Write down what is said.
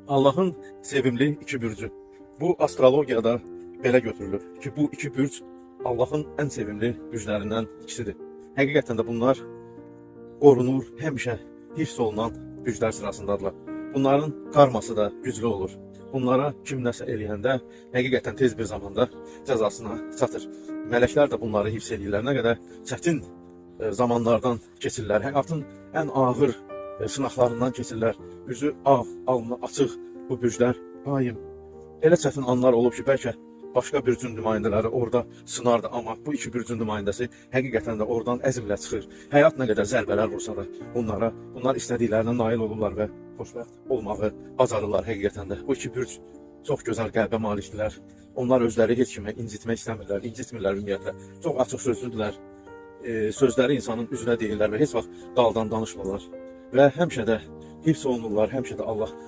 Allahın sevimli iki bürcü. Bu astrologiyada belə götürülür ki, bu iki bürc Allahın ən sevimli bürclərindən ikisidir. Həqiqətən də bunlar qorunur, həmişə hifz olunan bürclər sırasındadırlar. Bunların karması da güclü olur. Bunlara kim nəsə eləyəndə həqiqətən tez bir zamanda cəzasına çatır. Mələklər də bunları hifz eləyirlər. Nə qədər çətin zamanlardan keçirlər. Həyatın ən ağır sınaqlarından keçirlər. Üzü ağ, alnı açıq bu bürclər daim elə çətin anlar olub ki, bəlkə başqa bürcün nümayəndələri orada sınardı, amma bu iki bürcün nümayəndəsi həqiqətən də oradan əzmlə çıxır. Həyat nə qədər zərbələr vursa da bunlara, bunlar istədiklərinə nail olurlar və xoşbəxt olmağı bacarırlar həqiqətən də. Bu iki bürc çox gözəl qəlbə malikdirlər. Onlar özləri heç kimi incitmək istəmirlər, incitmirlər ümumiyyətlə. Çox açıq sözlüdürlər. Sözləri insanın üzünə deyirlər və heç vaxt daldan danışmırlar. Və həmişə də hifz olunurlar, həmişə də Allah